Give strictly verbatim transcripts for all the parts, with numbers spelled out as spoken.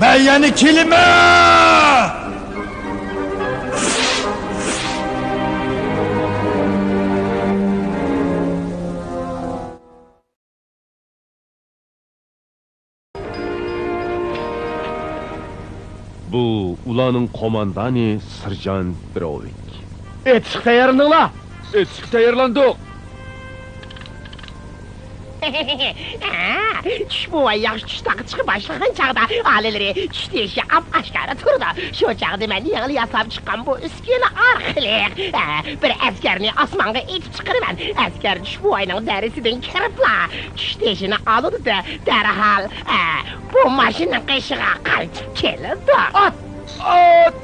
مەن يەنە كېلىمەن! بۇ ئۇلارنىڭ قوماندانى سېرژانت بروۋىك. ئېتىشقا تەييارلىنىڭلار! ئېتىشقا تەييارلاندۇق! چۈش بوۋاي ياخشى چۈش تاغقا چىقىپ باشلىغان چاغدا، ھالىلىرى چۈش دېيىشى ئاپئاشكارا تۇرىدۇ. شۇ چاغدا مەن يېڭىلا ياساپ چىققان بۇ ئۈسكۈنە ئارقىلىق، ئە، بىر ئەسكەرنى ئاسمانغا ئېتىپ چىقىرىمەن. ئەسكەر چۈش بوۋاينىڭ دەرىسىدىن كىرىپلا، چۈش دېيىشىنى ئالىدۇ-دە، دەرھال، ئە، بۇ ماشىنىنىڭ قېشىغا قايتىپ كېلىدۇ. ئات! ئات!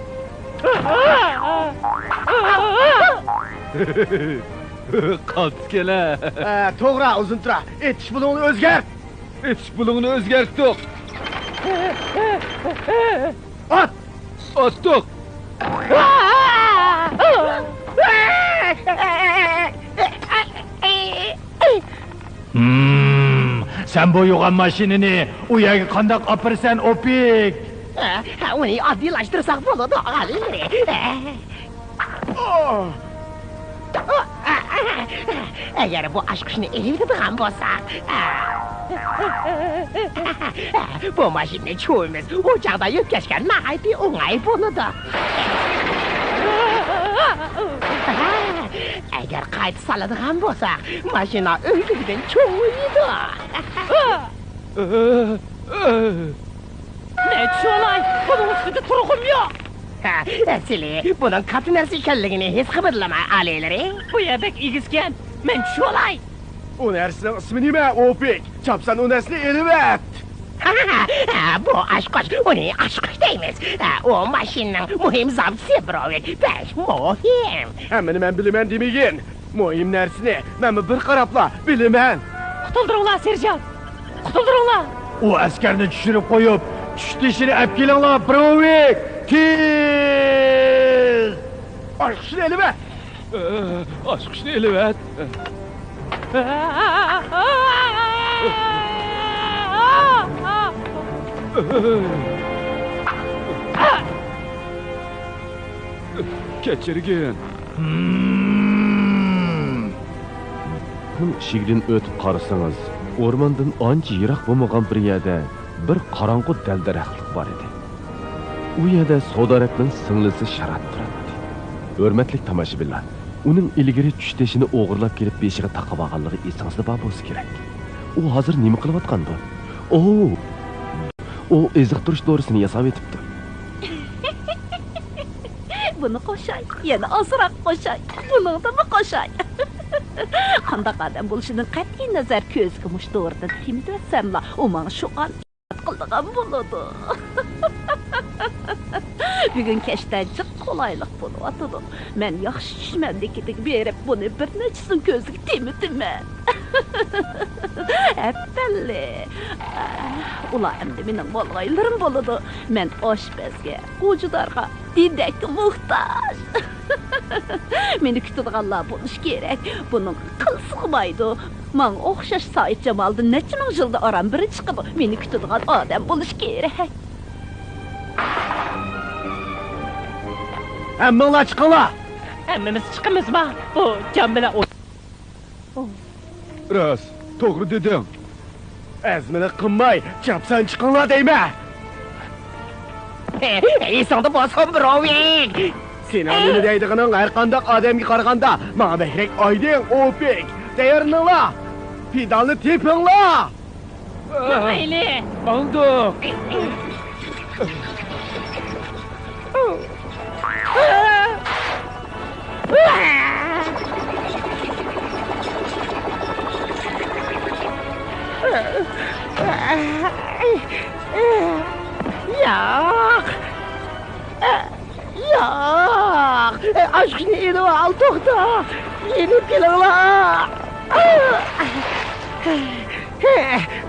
قاپتىكەن-ە! ئە، توغرا، ئۇزۇن تۇرا. ئېتىش بۇلۇڭنى ئۆزگەرت! ئېتىش بۇلۇڭنى ئۆزگەرتتۇق. ئات! ئاتتۇق. ھىم، سەن بۇ يوغان ماشىنىنى ئۇ يەرگە قانداق ئاپىرىسەن، ئوپىك؟ ھە، ھە، ئۇنى ئاددىيلاشتۇرساق بولىدۇ، ئالىي. ئەگەر بۇ ئاچقۇچنى ئېلىۋېتىدىغان بولساق، بۇ ماشىنىنى چۇۋىمىز، ئۇ چاغدا يۆتكەشكە ناھايىتى ئوڭاي بولىدۇ. ئەگەر قايتا سالىدىغان بولساق، ماشىنا ئۆيدىكىدىن چوڭىيىدۇ. مەن چۈشۈۋالاي، بۇنىڭ ئۈستىدە تۇرغۇم يوق. ھە، ئەسلى بۇنىڭ كاتتا نەرسە ئىكەنلىكىنى ھېس قىلمىدىلىما، ئالىيلىرى؟ بۇ يەر بەك ئېگىزكەن، مەن چۈشۈۋالاي. ئۇ نەرسىنىڭ ئىسمى نېمە، ئوپىك؟ چاپسان ئۇ نەرسىنى ئېلىۋەت. بۇ ئاچقۇچ، ئۇنى ئاچقۇچ دەيمىز. ئۇ ماشىنىنىڭ مۇھىم زاپچىسى، بروۋىك، بەك مۇھىم. ھەممىنى مەن بىلىمەن دېمىگىن. مۇھىم نەرسىنى مەنمۇ بىر قاراپلا بىلىمەن. قۇتۇلدۇرۇڭلار، سېرژانت! قۇتۇلدۇرۇڭلار! ئۇ ئەسكەرنى چۈشۈرۈپ قويۇپ، چۈش تېشىنى ئەپ كېلىڭلار، بروۋىك! تېز! ئاچقۇچنى ئېلىۋەت! ئاچقۇچنى ئېلىۋەت! كەچۈرگىن! ھىم. ئىشىكىدىن ئۆتۈپ قارىسىڭىز، ئورماندىن ئانچە يىراق بولمىغان بىر يەردە بىر قاراڭغۇ دەل-دەرەخلىك بار ئىدى. ئۇ يەردە سودارەكنىڭ سىڭلىسى شارات تۇراتتى. ھۆرمەتلىك تاماشىبىنلار، ئۇنىڭ ئىلگىرى چۈش تېشىنى ئوغرىلاپ كېلىپ بېشىغا تاقىۋالغانلىقى ئېسىڭىزدە بار بولسا كېرەك. ئۇ ھازىر نېمە قىلىۋاتقاندۇ؟ ئوۋ! ئۇ ئېزىقتۇرۇش دورىسىنى ياساۋېتىپتۇ. بۇنى قوشاي، يەنە ئازراق قوشاي، بۇنىڭدىمۇ قوشاي. قانداق ئادەم بولۇشىدىن قەتئىينەزەر، كۆزىگە مۇشۇ دورىدىن تېمىتىۋەتسەملا، ئۇ ماڭا شۇ ئان قىلىدىغان بولىدۇ. بۈگۈن كەچتە جىق قولايلىق بولۇۋاتىدۇ. مەن ياخشى چۈش مەملىكىتىگە بېرىپ، بۇنى بىر نەچچىسىنىڭ كۆزىگە تېمىتىمەن. ھەپپەللى. ئۇلار ئەمدى مېنىڭ بولغايلىرىم بولىدۇ. مەن ئاشپەزگە، غوجىدارغا، دېدەككە موھتاج. مېنى كۈتىدىغانلار بولۇشى كېرەك. بۇنىڭغا قىل سىغمايدۇ. ماڭا ئوخشاش سائىتجامالدىن نەچچە مىڭ يىلدا ئاران بىرى چىقىدۇ. مېنى كۈتىدىغان ئادەم بولۇشى كېرەك. ھەممىڭلار چىقىڭلار! ھەممىمىز چىقىمىزما؟ بۇ جان بىلەن ئوت. راست، توغرا دېدىڭ. ئەزمىلىك قىلماي، چاپسان چىقىڭلار دەيمەن! ئېسىڭدە بولسۇن، بروۋىك! سېنىڭ نېمە دەيدىغىنىڭ ھەر قانداق ئادەمگە قارىغاندا ماڭا بەكرەك ئايدىڭ، ئوپىك! تەييارلىنىڭلار! پېدالنى تېپىڭلار! ماڭايلى! ماڭدۇق! ياق! ياق! ئاچقۇچنى ئېلىۋال، توختا! يېنىپ كېلىڭلار!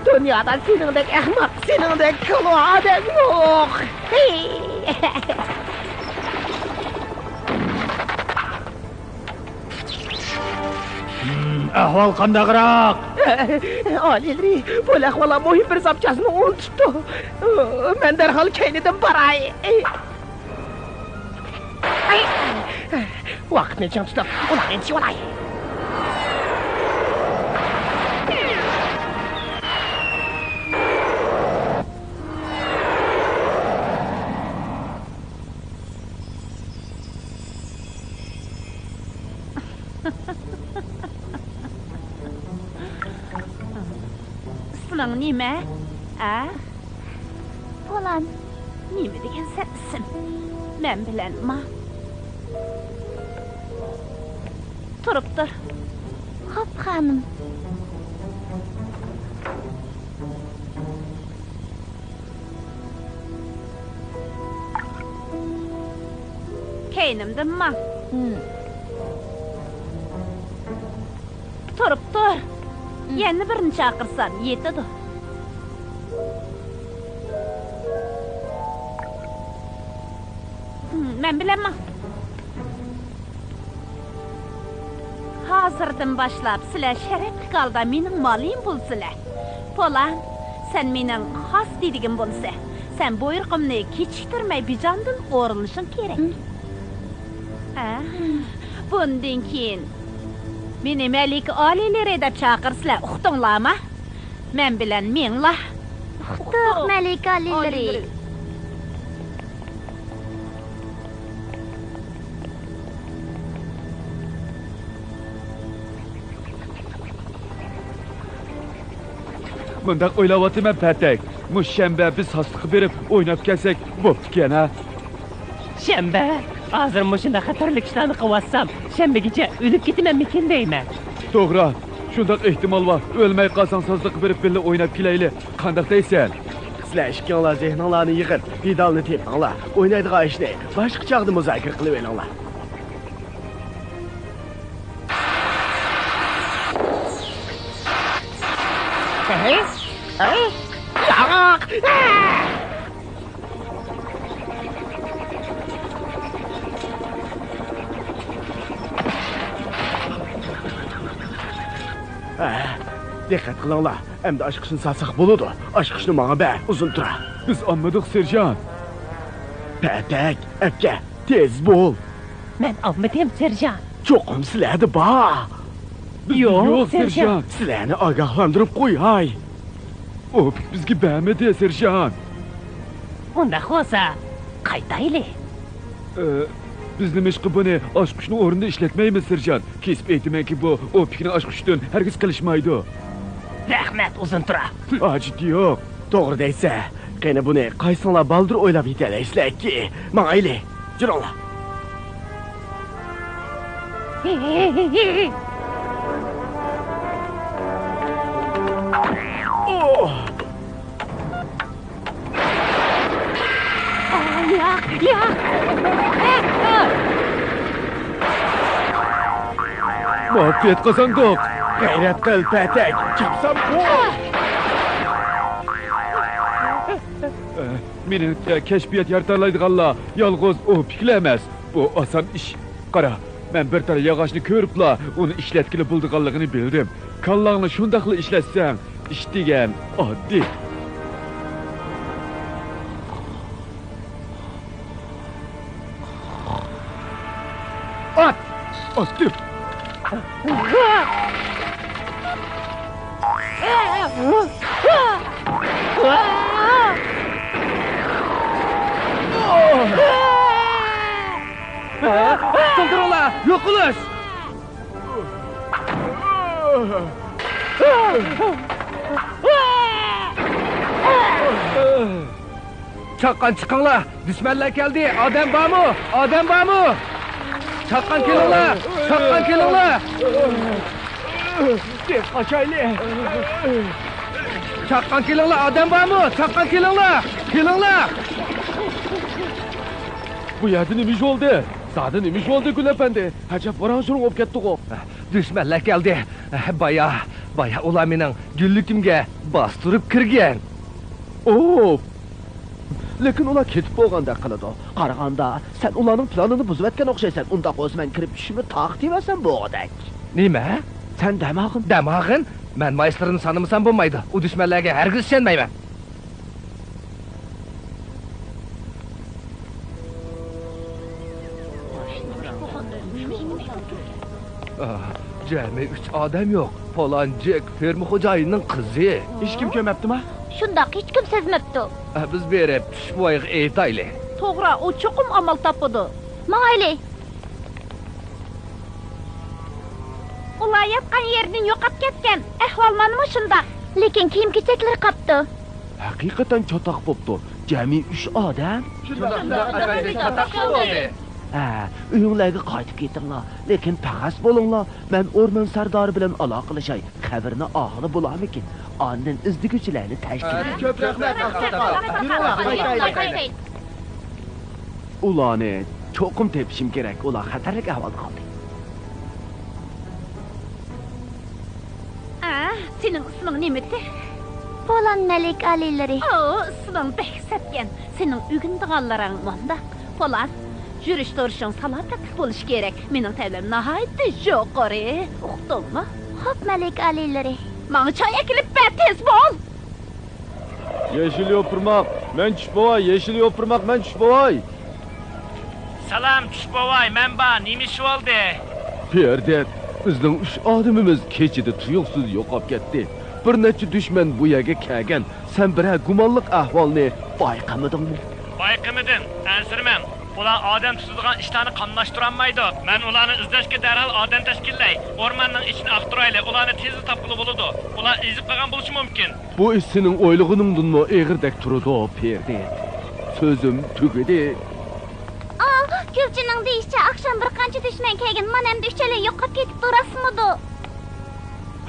دۇنيادا سېنىڭدەك ئەخمەق، سېنىڭدەك كالۋا ئادەم يوق! ئەھۋال قانداقراق؟ ئالىيلىرى، بۇ ئەھۋاللار مۇھىم بىر زاپچاسنى ئۇنتۇپتۇ. مەن دەرھال كەينىدىن باراي. ۋاقىتنى چىڭ تۇتۇپ، ئۇلارنى تىۋالاي. ئىسمىڭ نېمە؟ ئە؟ پولان. نېمە دېگەن سەن ئىسىم؟ مەن بىلەن ما. تۇرۇپ تۇر. خوپ، خانىم. كەينىمدىن ماڭ. ھىم. تۇرۇپ تۇر. ھىم. يەنە بىرنى چاقىرسام يېتىدۇ. ھىم، مەن بىلەن ماڭ. ھازىردىن باشلاپ سىلەر شەرەپلىك ھالدا مېنىڭ مالىم بولىسىلەر. پولان، سەن مېنىڭ خاس دېدىگىم بولىسەن. سەن بۇيرۇقۇمنى كېچىكتۈرمەي بىجاندىن ئورۇنلىشىڭ كېرەك. ھە؟ بۇندىن كېيىن مېنى مەلىكە ئالىيلىرى دەپ چاقىرىسىلەر، ئۇقتۇڭلارما؟ مەن بىلەن مېڭىڭلار. ئۇقتۇق، مەلىكە ئالىيلىرى. مۇنداق ئويلاۋاتىمەن، پەتەك. مۇشۇ شەنبە بىز ساسلىققا بېرىپ ئويناپ كەلسەك بوپتىكەن، ھە؟ شەنبە؟ ھازىر مۇشۇنداق خەتەرلىك ئىشلارنى قىلىۋاتسام، شەنبىگىچە ئۆلۈپ كېتىمەنمىكىن دەيمەن. توغرا، شۇنداق ئېھتىمال بار. ئۆلمەي قالساڭ، ساسلىققا بېرىپ بىللە ئويناپ كېلەيلى. قانداق دەيسەن؟ سىلەر ئىككىڭلار زېھنىڭلارنى يىغىپ، پىدالنى تېپىڭلار. ئوينايدىغان ئىشنى باشقا چاغدا مۇزاكىرە قىلىۋېلىڭلار. ھە، دىققەت قىلىڭلار. ئەمدى ئاچقۇچنى ساتساق بولىدۇ. ئاچقۇچنى ماڭا بەر، ئۇزۇن تۇرا. بىز ئالمىدۇق، سېرژانت. پەتەك، ئەپكە، تېز بول. مەن ئالمىدىم، سېرژانت. چوقۇم سىلەردە بار. بىزدە يوق، يوق، سېرژانت. سېرژانت. سىلەرنى ئاگاھلاندۇرۇپ قوياي. ئوپىك بىزگە بەرمىدى، سېرژانت. ئۇنداق بولسا، قايتايلى. ئى، بىز نېمىشقا بۇنى ئاچقۇچنىڭ ئورنىدا ئىشلەتمەيمىز، سېرژانت؟ كېسىپ ئېيتىمەنكى، بۇ ئوپىكنىڭ ئاچقۇچىدىن ھەرگىز قېلىشمايدۇ. رەھمەت، ئۇزۇن تۇرا. ھاجىتى يوق. توغرا دەيسە. قېنى، بۇنى قايسىڭلار بالدۇر ئويلاپ يېتەلەيسىلەركى؟ ماڭايلى، جۈرۈڭلار. ياق، ياق. مۇۋەپپەقىيەت قازاندۇق. غەيرەت قىل، پەتەك. چاپسان بول. مېنىڭچە، كەشپىيات يارىتالايدىغانلار يالغۇز ئوپىكلا ئەمەس. بۇ ئاسان ئىش. قارا، مەن بىر تال ياغاچنى كۆرۈپلا ئۇنى ئىشلەتكىلى بولىدىغانلىقىنى بىلدىم. كاللاڭنى شۇنداقلا ئىشلەتسەڭ، ئىش دېگەن ئاددىي. ئات! ئاتتىم! تۇرۇڭلار! يوقىلىش! چاققان چىقىڭلار! دۈشمەنلەر كەلدى! ئادەم بارمۇ؟ ئادەم بارمۇ؟ چاققان كېلىڭلار! چاققان كېلىڭلار! تېز قاچايلى! چاققان كېلىڭلار! ئادەم بارمۇ؟ چاققان كېلىڭلار! كېلىڭلار! بۇ يەردە نېمە ئىش بولدى؟ زادى نېمە ئىش بولدى، گۈل ئەپەندى؟ ئەجەب ۋاراڭ-چۇرۇڭ بولۇپ كەتتىغۇ. دۈشمەنلەر كەلدى. بايا، بايا ئۇلار مېنىڭ گۈللۈكۈمگە باستۇرۇپ كىرگەن. ئوپ! لېكىن ئۇلار كېتىپ بولغاندەك قىلىدۇ. قارىغاندا، سەن ئۇلارنىڭ پىلانىنى بۇزۇۋەتكەن ئوخشايسەن. ئۇنداق بولسا مەن كىرىپ ئىشىمنى تارقىتىۋەرسەم بولغۇدەك. نېمە؟ سەن دەم ئالغىن. دەم ئالغىن؟ مەن مايسىلىرىنى سانىمىسام بولمايدۇ. ئۇ دۈشمەنلەرگە ھەرگىز ئىشەنمەيمەن. ئاھ، جەمئىي ئۈچ ئادەم يوق. پالانچىك، فېرما خوجايىنىنىڭ قىزى. ھېچكىم كۆرمەپتىما؟ شۇنداق، ھېچكىم سەزمەپتۇ. ئە، بىز بېرىپ، چۈش بوۋايغا ئېيتايلى. توغرا، ئۇ چوقۇم ئامال تاپىدۇ. ماڭايلى. ئۇلار ياتقان يېرىدىن يوقاپ كەتكەن. ئەھۋالمانمۇ شۇنداق. لېكىن كىيىم-كېچەكلىرى قاپتۇ. ھەقىقەتەن چاتاق بوپتۇ. جەمئىي ئۈچ ئادەم. شۇنداق، شۇنداق، ئەپەندى، چاتاق بولدى. ھە، ئۆيۈڭلارغا قايتىپ كېتىڭلار. لېكىن پەخەس بولۇڭلار. مەن ئورمان سەردارى بىلەن ئالاقىلىشاي. قەبرىنى ئاغىلى بولارمىكىن؟ ئاندىن ئىزدىگۈچىلەرنى تەشكىل. كۆپ رەھمەت، ئاقساقال. يۈرۈڭلار، قايتايلى. ئۇلارنى چوقۇم تېپىشىم كېرەك، ئۇلار خەتەرلىك ئەھۋالدا قالدى. ئە، سېنىڭ ئىسمىڭ نېمىتى؟ پولان مەلىك ئالىيلىرى. ئو، ئىسمىڭ بەك سەتكەن. سېنىڭ ئۆگىنىدىغانلىرىڭ مۇنداق. پولان، يۈرۈش تۇرۇشۇڭ سالاپەتلىك بولۇشى كېرەك. مېنىڭ تەۋرىم ناھايىتى يۇقىرى. ئۇقتۇڭمۇ؟ خوپ، مەلىك ئالىيلىرى. ماڭا چاي ئەكېلىپ بەر، تېز بول! يېشىل يوپۇرماق، مەن چۈش بوۋاي، يېشىل يوپۇرماق، مەن چۈش بوۋاي. سالام، چۈش بوۋاي، مەن بار، نېمە ئىش بولدى؟ پېردىت، بىزنىڭ ئۈچ ئادىمىمىز كېچىدە تۇيۇقسىز يوقاپ كەتتى. بىر نەچچە دۈشمەن بۇ يەرگە كەلگەن، سەن بىرەر گۇمانلىق ئەھۋالنى بايقىمىدىڭمۇ؟ بايقىمىدىم، ئەنسىرىمەڭ. ئۇلار ئادەم تۇتىدىغان ئىشلارنى قاملاشتۇرالمايدۇ. مەن ئۇلارنى ئىزدەشكە دەرھال ئادەم تەشكىللەي. ئورماننىڭ ئىچىنى ئاختۇرايلى، ئۇلارنى تېزلا تاپقىلى بولىدۇ. ئۇلار ئېزىپ قالغان بولۇشى مۇمكىن. بۇ ئىش سېنىڭ ئويلىغىنىڭدىنمۇ ئېغىردەك تۇرىدۇ، پېردىت. سۆزۈم تۈگىدى. ئا، گۈلچىنىڭ دېيىشىچە، ئاخشام بىر قانچە دۈشمەن كەلگەن، مانا ئەمدى ئۈچەيلەن يوقاپ كېتىپتۇ، راستمىدۇ؟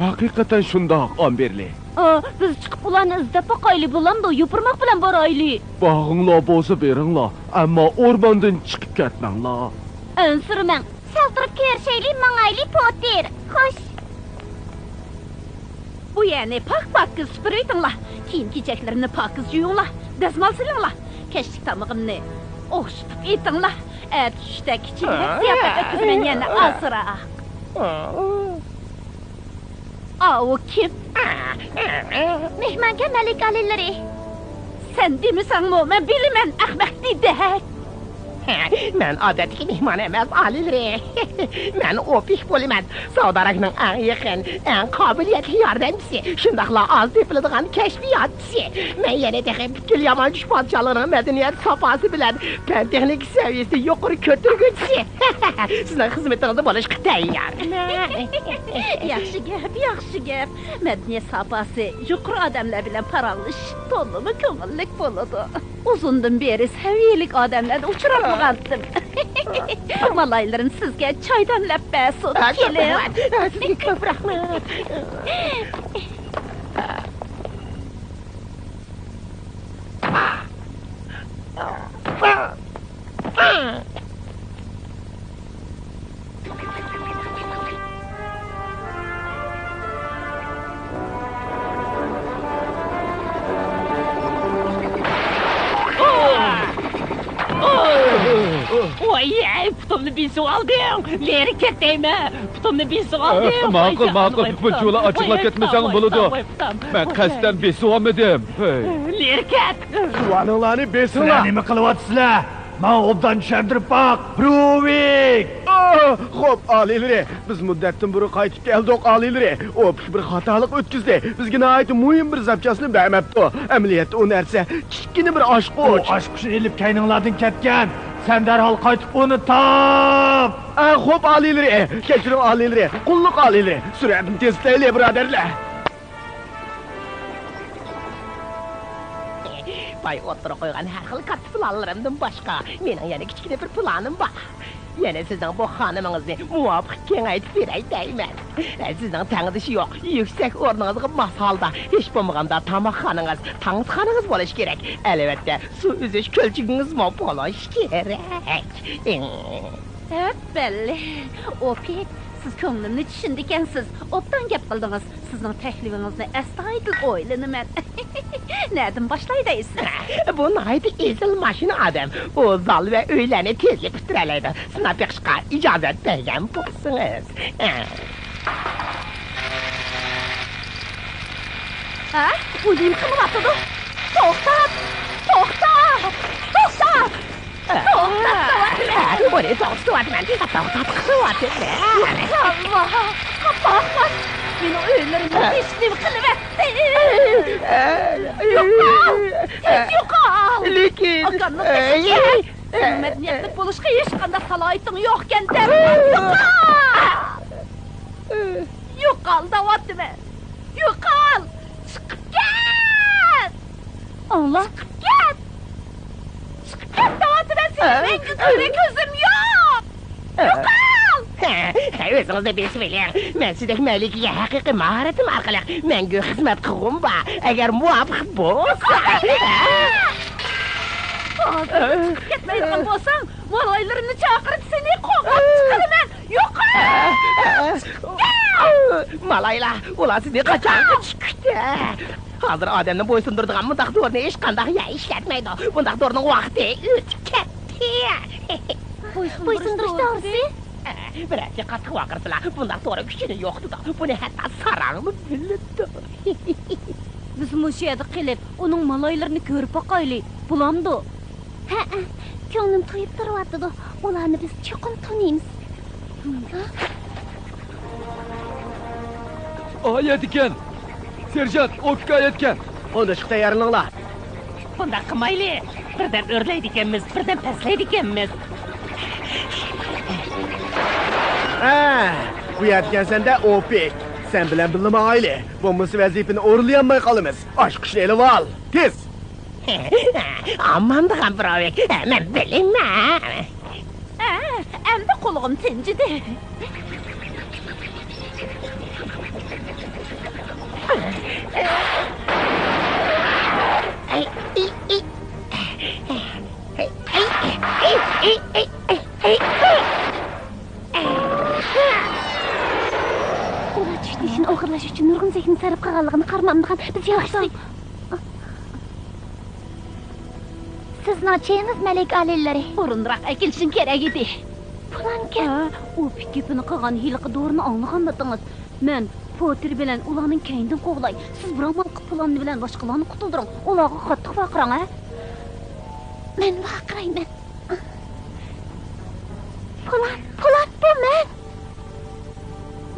ھەقىقەتەن شۇنداق، ئامبېرلى. ئا، بىز چىقىپ ئۇلارنى ئىزدەپ باقايلى، بولامدۇ؟ يوپۇرماق بىلەن بارايلى. بارغۇڭلار بولسا بېرىڭلار، ئەمما ئورماندىن چىقىپ كەتمەڭلار. ئەنسىرىمەڭ. سەل تۇرۇپ كۆرۈشەيلى، ماڭايلى، پوتېر. خوش. بۇ يەرنى پاك-پاكىز سۈپۈرۈۋېتىڭلار. كىيىم-كېچەكلىرىنى پاكىز يۇيۇڭلار، دەزمال سېلىڭلار. كەچلىك تامىقىمنى ئوخشىتىپ ئېتىڭلار. ئەتە چۈشتە كىچىك نەسىھەت ئۆتكۈزىمەن يەنە ئازراق. ئاۋۇ كىم؟ مېھمانكەن مەلىكە ئالىيلىرى. سەن دېمىسەڭمۇ مەن بىلىمەن، ئەخمەق دېدەك. مەن ئادەتتىكى مېھمان ئەمەس، ئالىيلىرى. مەن ئوپېك بولىمەن. ساۋداراكنىڭ ئەڭ يېقىن، ئەڭ قابىلىيەتلىك ياردەمچىسى، شۇنداقلا ئاز تېپىلىدىغان كەشپىياتچىسى. مەن يەنە تېخى پۈتكۈل يامان چۈش پادىشاھلىقىنىڭ مەدەنىيەت ساپاسى بىلەن پەن-تېخنىكا سەۋىيەسىنى يۇقىرى كۆتۈرگۈچىسى. سىزنىڭ خىزمىتىڭىزدە بولۇشقا تەييار. ياخشى گەپ، ياخشى گەپ. مەدەنىيەت ساپاسى يۇقىرى ئادەملەر بىلەن پاراڭلىشىش تولىمۇ كۆڭۈللۈك بولىدۇ. ئۇزۇندىن بېرى سەۋىيەلىك ئادەملەرنى ئۇچراتمىغانتىم. مالايلىرىم سىزگە چاي دەملەپ بەرسۇن. ھە، كۆپ كېلىڭ. رەھمەت. ھە، سىزگە كۆپ رەھمەت. ۋاي، پۇتۇمنى بېسىۋالدىڭ! نېرى كەت دەيمەن! پۇتۇمنى بېسىۋالدىڭ! ماقۇل، ماقۇل، بۇنچىۋالا ئاچچىقلاپ كەتمىسەڭ بولىدۇ. مەن قەستەن بېسىۋالمىدىم. ھەي. نېرى كەت! تۇۋانىڭلارنى بېسىڭلار! سىلەر نېمە قىلىۋاتىسىلەر؟ ماڭا ئوبدان چۈشەندۈرۈپ باق، بروۋىك! ئاھ، خوپ، ئالىيلىرى، بىز مۇددەتتىن بۇرۇن قايتىپ كەلدۇق، ئالىيلىرى. ئوپېك بىر خاتالىق ئۆتكۈزدى. بىزگە ناھايىتى مۇھىم بىر زاپچاسنى بەرمەپتۇ. ئەمەلىيەتتە ئۇ نەرسە كىچىككىنە بىر ئاچقۇچ. ئۇ ئاچقۇچنى ئېلىپ كەينىڭلاردىن كەتكەن. سەن دەرھال قايتىپ ئۇنى تاپ! ئە، خوپ، ئالىيلىرى، كەچۈرۈڭ، ئالىيلىرى، قۇللۇق ئالىيلىرى. سۈرئەتنى تېزلىتەيلى، بۇرادەرلەر. بايا ئوتتۇرىغا قويغان ھەر خىل كاتتا پىلانلىرىمدىن باشقا، مېنىڭ يەنە كىچىككىنە بىر پىلانىم بار. يەنە سىزنىڭ بۇ خانىمىڭىزنى مۇۋاپىق كېڭەيتىپ بېرەي دەيمەن. سىزنىڭ تەڭدىشى يوق، يۈكسەك ئورنىڭىزغا ماس ھالدا، ھېچ بولمىغاندا تاماقخانىڭىز، تانسىخانىڭىز بولۇشى كېرەك. ئەلۋەتتە، سۇ ئۈزۈش كۆلچىكىڭىزمۇ بولۇشى كېرەك. ھەپپەللى، ئوپېك، سىز كۆڭلۈمنى چۈشىنىدىكەنسىز. ئوبدان گەپ قىلدىڭىز. سىزنىڭ تەكلىپىڭىزنى ئەستايىدىل ئويلىنىمەن. نەدىن باشلاي دەيسىز؟ بۇ ناھايىتى ئېسىل ماشىنا ئادەم. ئۇ زال ۋە ئۆيلەرنى تېزلا پۈتتۈرەلەيدۇ. سىناپ بېقىشقا ئىجازەت بەرگەن بولسىڭىز. ھە؟ ئۇ نېمە قىلىۋاتىدۇ؟ توختات! توختات! توختات! توختات دەۋاتىمەن! ئۇنى توختىتىۋاتىمەن! توختات قىلىۋاتىمەن! يوقالما! قاپاقلاش! مېنىڭ ئۆيلىرىمنى تېشىپ نېمە قىلىۋەتتى؟ يوقال! تېز يوقال! لېكىن، ئاكامنى قېچىپ كەت! مەدەنىيەتلىك بولۇشقا ھېچقانداق سالاھىيىتىڭ يوقكەن دەپ! يوقال! يوقال دەۋاتىمەن! يوقال! چىقىپ كەت! ئاڭلا! چىقىپ كەت! چىقىپ كەت دەۋاتىمەن سېنى! ھە؟ مەڭگۈ كۆرۈك كۆزۈم يوق! ھە؟ يوقال! ھە، ئۆزىڭىزنى بېسىۋېلىڭ. مەن سىزدەك مەلىكىگە ھەقىقىي ماھارىتىم ئارقىلىق مەڭگۈ خىزمەت قىلغۇم بار. ئەگەر مۇۋاپىق بولسا. ھازىر چىقىپ كەتمەيدىغان بولساڭ، مالايلىرىمنى چاقىرىپ سېنى قوغلاپ چىقىرىمەن! يوقال! مالايلار، ئۇلار سىزنى قاچانغىچە كۈتە. ھازىر ئادەمنى بويسۇندۇرىدىغان مۇنداق دورىنى ھېچقانداق يەر ئىشلەتمەيدۇ. بۇنداق دورىنىڭ ۋاقتى ئۆتۈپ كەتتى. بويسۇندۇرۇش دورىسى؟ بىرەرسى قاتتىق ۋارقىرىسىلا، بۇنداق دورا كۈچىنى يوقىتىدۇ. بۇنى ھەتتا ساراڭمۇ بىلىدۇ. بىز مۇشۇ يەردە قېلىپ، ئۇنىڭ مالايلىرىنى كۆرۈپ باقايلى. بولامدۇ؟ ھەئە، كۆڭلۈم تويۇپ تۇرۇۋاتىدۇ. ئۇلارنى بىز چوقۇم تونۇيمىز. ئايەتكەن! سېرژانت، ئوپىكا يەتكەن! قونۇشقا تەييارلىنىڭلار! بۇنداق قىلمايلى! بىردەم ئۆرلەيدىكەنمىز، بىردەم پەسلەيدىكەنمىز. ھە، بۇ يەردىكەنسەن-دە، ئوپىك! سەن بىلەن بىللە ماڭايلى! بولمىسا ۋەزىپىنى ئورۇنلىيالماي قالىمىز! ئاچقۇچنى ئېلىۋال! تېز! ئاممامدىغان بىراۋى، مەن بىلىمەن. ئە، ئەمدى قۇلىقىم تىنجىدى. ئۇلار چۈش تېشىنى ئوغرىلاش ئۈچۈن نۇرغۇن زېھىن سەرپ قىلغانلىقىنى قارىمامدىغان بىز ياخشىسى. سىزنىڭ چېيىڭىز، مەلىكە ئالىيلىرى. بۇرۇنراق ئەكېلىشىڭ كېرەك ئىدى. پۇلانكەن. ھە، ئۇ پىت گېپىنى قىلغان ھېلىقى دورىنى ئاڭلىغانمىدىڭىز؟ مەن پوتېر بىلەن ئۇلارنىڭ كەينىدىن قوغلاي. سىز بىر ئامال قىلىپ پۇلاننى بىلەن باشقىلارنى قۇتۇلدۇرۇڭ. ئۇلارغا قاتتىق ۋارقىراڭ، ھە؟ مەن ۋارقىرايمەن. پۇلان، پۇلان، بۇ مەن!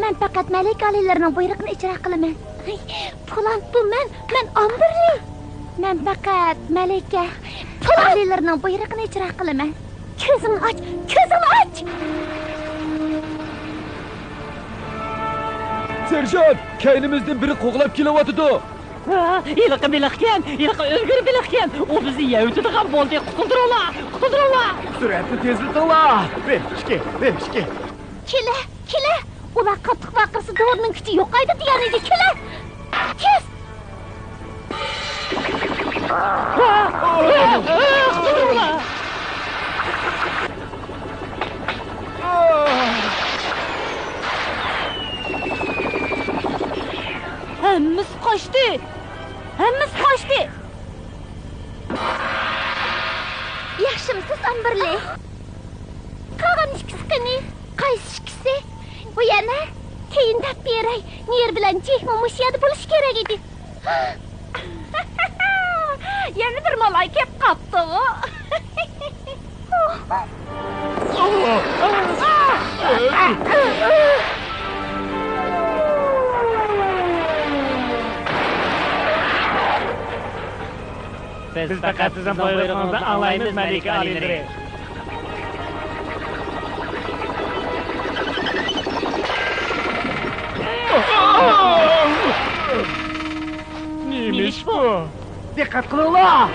مەن پەقەت مەلىكە ئالىيلىرىنىڭ بۇيرۇقىنى ئىجرا قىلىمەن. پۇلان، بۇ مەن، مەن ئامبېرلى! مەن پەقەت مەلىكە ئالىيلىرىنىڭ بۇيرۇقىنى ئىجرا قىلىمەن. كۆزۈڭنى ئاچ! كۆزۈڭنى ئاچ! سېرژانت، كەينىمىزدىن بىرى قوغلاپ كېلىۋاتىدۇ! ھېلىقى بېلىقكەن، ھېلىقى ئۆلگۈر بېلىقكەن. ئۇ بىزنى يەۋېتىدىغان بولدى. قۇتۇلدۇرۇڭلار، قۇتۇلدۇرۇڭلار! سۈرئەتنى تېزلىتىڭلار! بىر، ئىككى، بىر، ئىككى. كېلە، كېلە! ئۇلار قاتتىق ۋارقىرىسا دورىنىڭ كۈچى يوقايدۇ دېگەن ئىدى. كېلە! تېز! ھەممىسى قاچتى! ھەممىسى قاچتى! ياخشىمۇسىز، ئامبېرلى؟ قالغان ئىككىسى قېنى؟ قايسى ئىككىسى؟ بۇ يەنە؟ كېيىن دەپ بېرەي. نېرى بىلەن جېكمۇ مۇشۇ يەردە بولۇشى كېرەك ئىدى. يەنە بىر مالاي كەپ قاپتۇ. بىز پەقەت سىزنىڭ بۇيرۇقىڭىزنى ئاڭلايمىز، مەلىكە ئالىيلىرى. نېمە ئىش بۇ؟ دىققەت قىلىڭلار!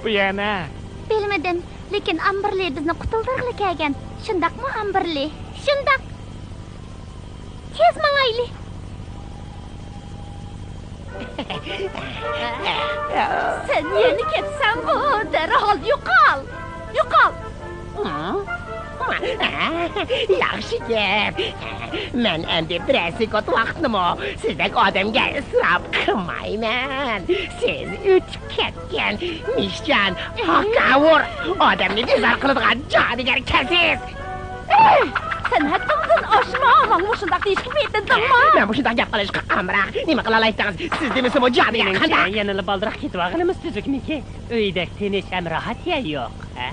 بۇ يەنە؟ بىلمىدىم، لېكىن ئامبېرلى بىزنى قۇتۇلدۇرغىلى كەلگەن. شۇنداقمۇ، ئامبېرلى؟ شۇنداق. تېز ماڭايلى. سەن يەنە كەتسەڭغۇ، دەرھال يوقال! يوقال! ياخشى گەپ. مەن ئەمدى بىرەر سېكۇنت ۋاقىتنىمۇ سىزدەك ئادەمگە ئىسراپ قىلمايمەن. سىز ئۆتۈپ كەتكەن مىشجان، ھاكاۋۇر، ئادەمنى بىزار قىلىدىغان جادۇگەر كەلسىز. سەن ھەددىڭدىن ئاشما، ماڭا مۇشۇنداق دېيىشكە پېتىندىڭمۇ؟ مەن مۇشۇنداق گەپ قىلىشقا ئامراق. نېمە قىلالايتتىڭىز؟ سىز دېمىسىمۇ جادۇگەر قانداق؟ يەنىلا بالدۇراق كېتىۋالغىنىمىز تۈزۈكمىكى؟ ئۆيدەك تىنچ ھەم راھەت يەر يوق، ھە؟